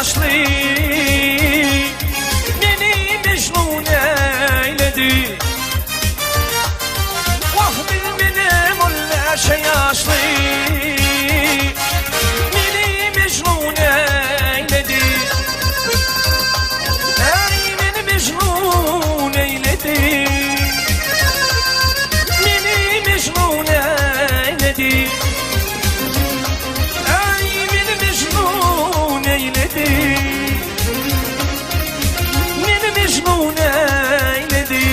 ýaşly Meni mejnun eýledi Wah bilmedim ol näçe ýaşly Meni mejnun eýledi Eý meni mejnun eýledi Meni mejnun eýledi Eý meni mejnun eýledi Meni mejnun eýledi.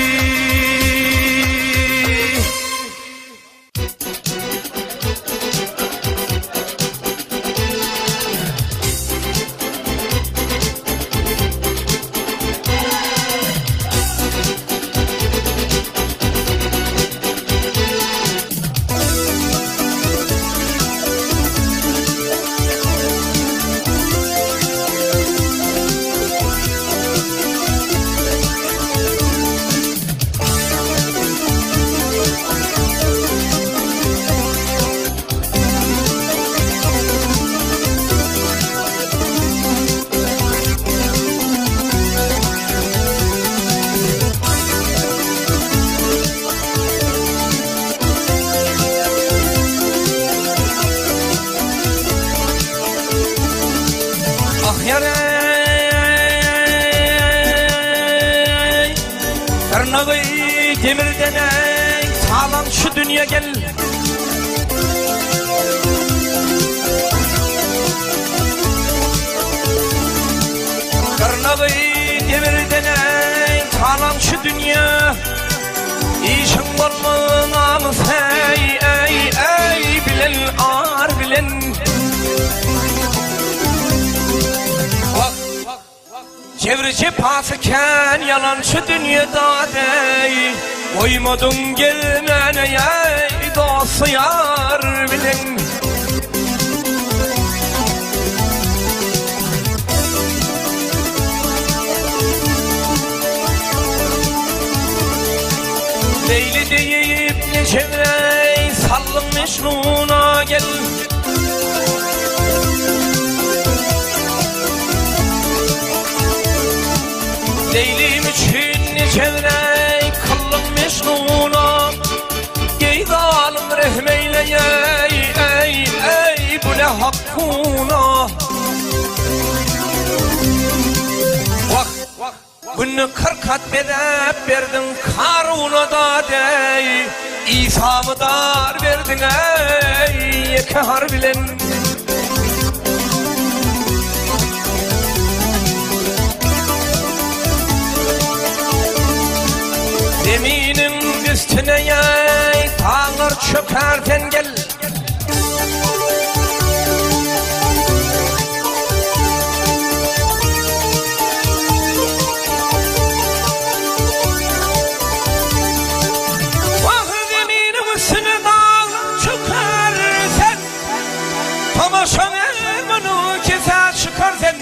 Ah ýar-eý, Dyrnagy demirden eý, Talan şu dünýä gel. Dyrnagy demirden eý, Talan şu dünýä. Işiň bolmaz namys eý, eý, eý, bilen ar bilen. Wah, jebri jepasy kän ýalançy dünýe zat eý, Goýmadyň gelmäne eý, dosty ýar bilen. Leýli diýip niçeý saldyň Mejnuna gel. Leýlim üçin niçeý kyldyň Mejnuna. Eý zalym rehm eýleýeý eý eý bu ne hakkuna. Wah Günde 40 at bezäp berdiň Karuna da deý, Isamy dar berdiň eý, ýeke har bilen. Zeminiň üstüne ýaý, daglar çöker sen gel. Wah zeminiň üstüne daglar çöker sen. Tomaşa muny keser çykar sen.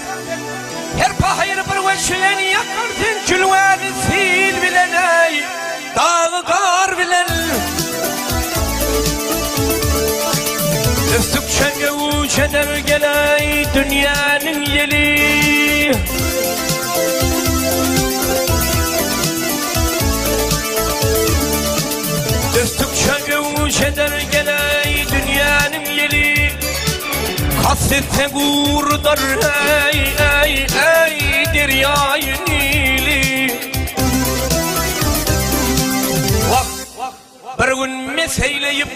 Her pahyr bir weçlen ýakar sen jülwäni sil bilen eý, dagy gar bilen. Ösdükçe möwç eder geleý dünýäniň ýeli. Ösdükçe möwç eder geleý dünýäniň ýeli. Kast etse gurdar eý, eý, eý, derýaýy Nili. Wah, bir gün mes eýleýip,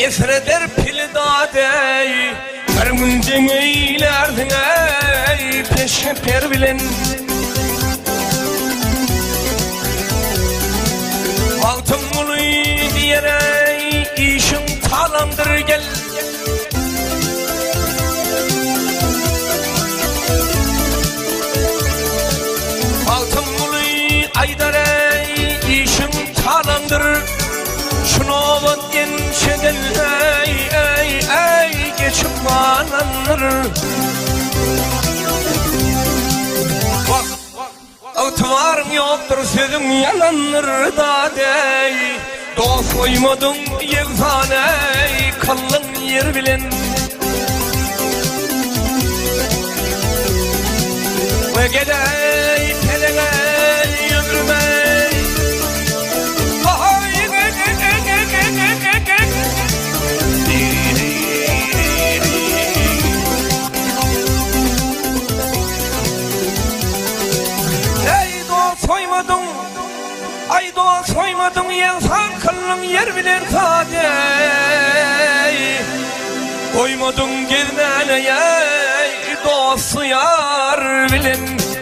esreder pili dadeý. Bir gün deň eýlärsiň eý, peşgeper bilen. Magtymguly diýer eý, işiň talandyr gel. Magtymguly aýdar eý, işiň talandyr, Şu nobat ençeden eý, eý, eý, geçip galandyr. Wah, Ygtybaryň ýokdur sözüň ýalandyr dadeý Dost goýmadyň ýegsan eý kyldyň ýer bilen. Gedeý pelege ömrüme. Eý dost soýmadyň, aý dost soýmadyň, ýegsan kyldyň ýer bilen sade. Goýmadyň gezmäne eý dost ýar bilen.